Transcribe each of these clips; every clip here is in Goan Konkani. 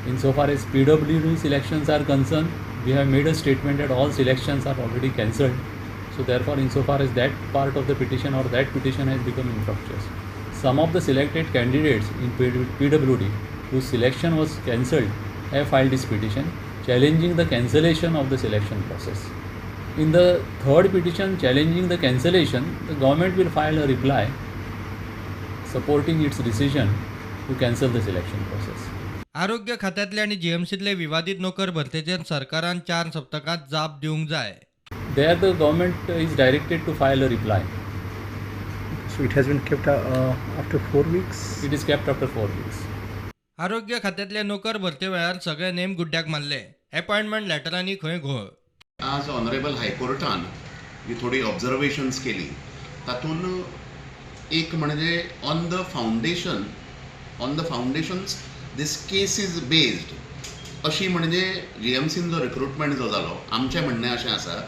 Insofar as PWD selections are concerned, we have made a statement that all selections are already cancelled. So therefore, insofar as that part of the petition or that petition has become infructuous. Some of the selected candidates in PWD whose selection was cancelled have filed this petition challenging the cancellation of the selection process. In the third petition challenging the cancellation, the government will file a reply supporting its decision to cancel the selection process. आरोग्य खात्यांतले आनी जीएमसींतले विवादीत नोकर भरतेचेर सरकारान 4 सप्तकांत जाप दिवंक जाय. There the government is directed to file a reply. So it has been kept after 4 weeks? It is kept after 4 weeks. आरोग्य खात्यांतले नोकर भरते वेळार सगळे नेम गुड्ड्याक मारले. अपॉयंटमेंट लेटरांनी खंय घोळ. आज ऑनरेबल हायकोर्टान जी थोडी ऑब्जर्वेशन्स केली तातूंत एक म्हणजे on the foundations this case is based अशी म्हणजे जीएमसीन जो रिक्रुटमेंट जो जालो, आमचें म्हणणें अशें आसा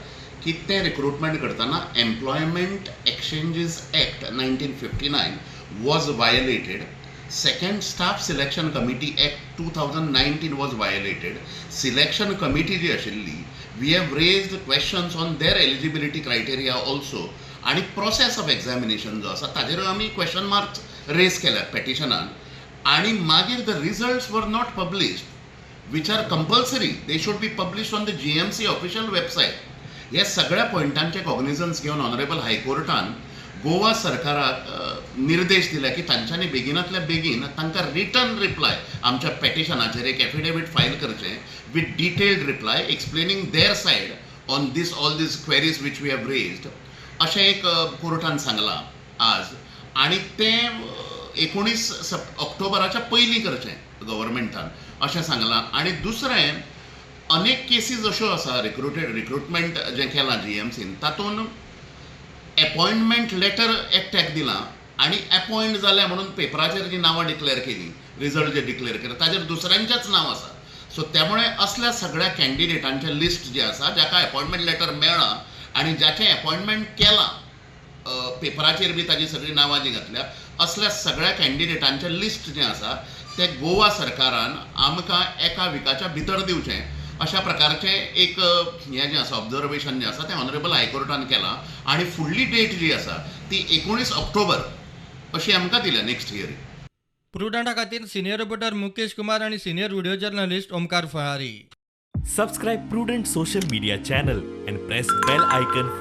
की तें रिक्रुटमेंट करतना Employment Exchanges Act 1959 was violated. Second, Staff Selection Committee Act 2019 was violated. Selection committee जी आशिल्ली, we have raised questions on their eligibility criteria also आनी प्रोसेस ऑफ एग्जामिनेशन जो आसा ताजेरूय आमी क्वेश्चन मार्क्स रेज केल्यात पेटिशनान. आनी मागीर the results were not published, which are compulsory. They should be published on the GMC official website. हे सगळ्या पॉयंटांचे कॉग्निजन्स घेवन ऑनरेबल हायकोर्टान गोवा सरकाराक निर्देश दिले की तांच्यांनी बेगिनातल्या बेगीन तांकां रिटर्न रिप्लाय, आमच्या पेटिशनाचेर एक एफिडेवीट फायल करचें with detailed reply explaining their side on this all these queries which we have raised, अशें एक कोर्टान सांगलां आज. आनी तें 19 ऑक्टोबराच्या पयलीं करचें गव्हर्मेंटान अशें सांगलां. आनी दुसरें, अनेक केसीस अश्यो आसा, रिक्रुटमेंट जें केलां जीएमसीन तातूंत एपॉयंटमेंट लेटर एकट्याक दिलां आनी एपॉयंट जालें म्हणून पेपराचेर जी नांवां डिक्लेअर केली, रिजल्ट जे डिक्लेअर केले ताजेर दुसऱ्यांचेंच नांव आसा. सो त्यामुळे असल्या सगळ्या कॅन्डिडेटांचें लिस्ट जें आसा, जाका एपॉयंटमेंट लेटर मेळ्ळां आनी जाचें एपॉयंटमेंट केलां, पेपराचेर बी ताजी सगळीं नांवां जीं घातल्या, असल्या सगळ्या कॅन्डिडेटांचें लिस्ट जें आसा तें गोवा सरकारान आमकां एका विकाच्या भितर दिवचें, अशा प्रकारचें एक हें जें आसा, ऑब्जर्वेशन जें आसा तें ऑनरेबल हायकोर्टान केलां. आनी फुडली डेट जी आसा ती 19 ऑक्टोबर अशी आमकां दिल्या नेक्स्ट हियरींग. प्रुडंटा खातीर सिनियर रिपोर्टर मुकेश कुमार आनी सिनियर व्हिडिओ जर्नलिस्ट ओमकार फळारी. Subscribe Prudent social media channel and press bell icon for